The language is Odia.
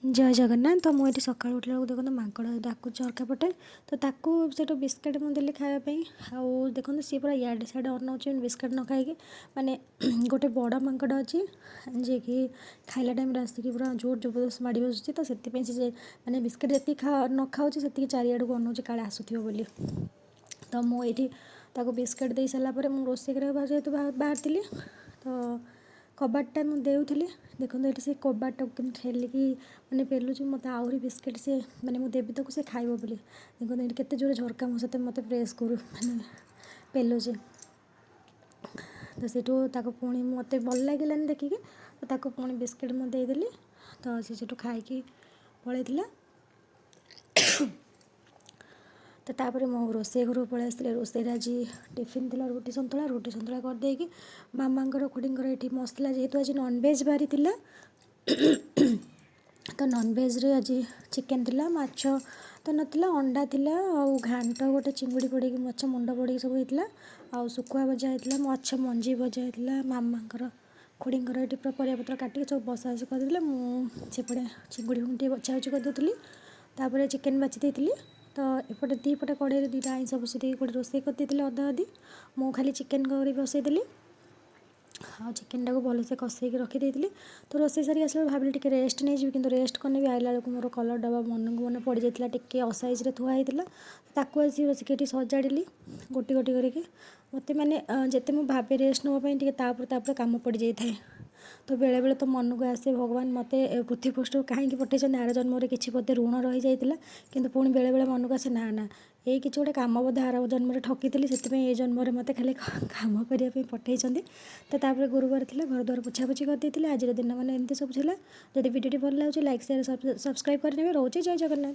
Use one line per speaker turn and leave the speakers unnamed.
ଜୟ ଜଗନ୍ନାଥ। ତ ମୁଁ ଏଠି ସକାଳୁ ଉଠିଲା ବେଳକୁ ଦେଖନ୍ତୁ ମାଙ୍କଡ଼ ଡାକୁଛି ଝରକା ପଟେ। ତ ତାକୁ ସେଇଠୁ ବିସ୍କେଟ୍ ମୁଁ ଦେଲି ଖାଇବା ପାଇଁ। ଆଉ ଦେଖନ୍ତୁ, ସିଏ ପୁରା ଇଆଡ଼େ ସିଆଡ଼େ ଅନଉଛି ବିସ୍କେଟ୍ ନ ଖାଇକି। ମାନେ ଗୋଟେ ବଡ଼ ମାଙ୍କଡ଼ ଅଛି, ଯିଏକି ଖାଇଲା ଟାଇମ୍ରେ ଆସିକି ପୁରା ଜୋର ଜବରଦସ୍ତ ମାଡ଼ି ବସୁଛି। ତ ସେଥିପାଇଁ ସେ ମାନେ ବିସ୍କେଟ୍ ଯେତିକି ନ ଖାଉଛି, ସେତିକି ଚାରିଆଡ଼କୁ ଅନଉଛି କାଳେ ଆସୁଥିବ ବୋଲି। ତ ମୁଁ ଏଇଠି ତାକୁ ବିସ୍କେଟ୍ ଦେଇ ସାରିଲା ପରେ ମୁଁ ରୋଷେଇ କରିବାକୁ ଯେହେତୁ ବାହାରିଥିଲି, ତ କବାଟଟା ମୁଁ ଦେଉଥିଲି। ଦେଖନ୍ତୁ, ଏଇଠି ସେ କବାଟଟାକୁ କେମିତି ଠେଲିକି ମାନେ ପେଲୁଛି। ମୋତେ ଆହୁରି ବିସ୍କେଟ୍ ସେ ମାନେ ମୁଁ ଦେବି ତାକୁ, ସେ ଖାଇବ ବୋଲି। ଦେଖନ୍ତୁ, ଏଇଠି କେତେ ଜୋରେ ଝରକା ମୋ ସହିତ ମୋତେ ପ୍ରେସ୍ କରୁ ମାନେ ପେଲୁଛି। ତ ସେଇଠୁ ତାକୁ ପୁଣି ମୋତେ ଭଲ ଲାଗିଲାନି ଦେଖିକି, ତ ତାକୁ ପୁଣି ବିସ୍କେଟ୍ ମୁଁ ଦେଇଦେଲି। ତ ସେ ସେଠୁ ଖାଇକି ପଳେଇଥିଲା। ତ ତାପରେ ମୁଁ ରୋଷେଇ ଘରକୁ ପଳେଇ ଆସିଥିଲି। ରୋଷେଇରେ ଆଜି ଟିଫିନ୍ ଥିଲା ରୁଟି ସନ୍ତୁଳା। ରୁଟି ସନ୍ତୁଳା କରିଦେଇକି ମାମାଙ୍କର ଖୁଡ଼ିଙ୍କର ଏଠି ମସଲା, ଯେହେତୁ ଆଜି ନନଭେଜ୍ ବାରି ଥିଲା, ତ ନନଭେଜ୍ରେ ଆଜି ଚିକେନ୍ ଥିଲା, ମାଛ ତ ନଥିଲା, ଅଣ୍ଡା ଥିଲା ଆଉ ଘାଣ୍ଟ ଗୋଟେ ଚିଙ୍ଗୁଡ଼ି ପଡ଼ିକି, ମାଛ ମୁଣ୍ଡ ପଡ଼ିକି ସବୁ ହେଇଥିଲା। ଆଉ ଶୁଖୁଆ ଭଜା ହେଇଥିଲା, ମାଛ ମଞ୍ଜି ଭଜା ହେଇଥିଲା। ମାମାଙ୍କର ଖୁଡ଼ିଙ୍କର ଏଠି ପୁରା ପରିବାପତ୍ର କାଟିକି ସବୁ ବସା ବସି କରିଦେଇଥିଲେ। ମୁଁ ସେପଟେ ଚିଙ୍ଗୁଡ଼ି ଫିଙ୍ଗୁଡ଼ି ଟିକେ ବଛା ବଛି କରିଦେଉଥିଲି। ତାପରେ ଚିକେନ୍ ବାଛି ଦେଇଥିଲି। ତ ଏପଟେ ଦୁଇ ପଟେ କଢ଼େଇରେ ଦୁଇଟା ଆଇଁଷ ବସେଇ ଦେଇକି ଗୋଟେ ରୋଷେଇ କରିଦେଇଥିଲେ ଅଧା ଅଧି। ମୁଁ ଖାଲି ଚିକେନ୍ କରି ବସେଇଦେଲି ଆଉ ଚିକେନ୍ଟାକୁ ଭଲସେ କଷେଇକି ରଖିଦେଇଥିଲି। ତ ରୋଷେଇ ସାରିକି ଆସିଲା ବେଳକୁ ଭାବିଲି ଟିକେ ରେଷ୍ଟ ନେଇଯିବି, କିନ୍ତୁ ରେଷ୍ଟ କଲେ ବି ଆଇଲା ବେଳକୁ ମୋର କଲର୍ ଡବା ମନକୁ ମନ ପଡ଼ିଯାଇଥିଲା, ଟିକେ ଅସାଇଜ୍ରେ ଥୁଆ ହେଇଥିଲା। ତାକୁ ଆସି ବସିକି ଏଠି ସଜାଡ଼ିଲି ଗୋଟି ଗୋଟି କରିକି। ମୋତେ ମାନେ ଯେତେ ମୁଁ ଭାବେ ରେଷ୍ଟ ନେବା ପାଇଁ ଟିକେ, ତାପରେ ତାପରେ କାମ ପଡ଼ିଯାଇଥାଏ। ତ ବେଳେବେଳେ ତ ମନକୁ ଆସେ, ଭଗବାନ ମୋତେ ପୃଥିବୀ ପୃଷ୍ଠକୁ କାହିଁକି ପଠେଇଛନ୍ତି? ଆର ଜନ୍ମରେ କିଛି ବୋଧେ ଋଣ ରହିଯାଇଥିଲା। କିନ୍ତୁ ପୁଣି ବେଳେବେଳେ ମନକୁ ଆସେ, ନା ନା, ଏଇ କିଛି ଗୋଟେ କାମ ବୋଧେ ଆର ଜନ୍ମରେ ଠକିଥିଲି, ସେଥିପାଇଁ ଏ ଜନ୍ମରେ ମୋତେ ଖାଲି କାମ କରିବା ପାଇଁ ପଠେଇଛନ୍ତି। ତ ତାପରେ ଗୁରୁବାର ଥିଲା, ଘର ଦ୍ୱାର ପୋଛାପୋଛି କରିଦେଇଥିଲି। ଆଜିର ଦିନ ମାନେ ଏମିତି ସବୁ ଥିଲା। ଯଦି ଭିଡ଼ିଓଟି ଭଲ ଲାଗୁଛି, ଲାଇକ୍, ସେୟାର, ସବସ୍କ୍ରାଇବ୍ କରିନେବେ। ରହୁଛି, ଜୟ ଜଗନ୍ନାଥ।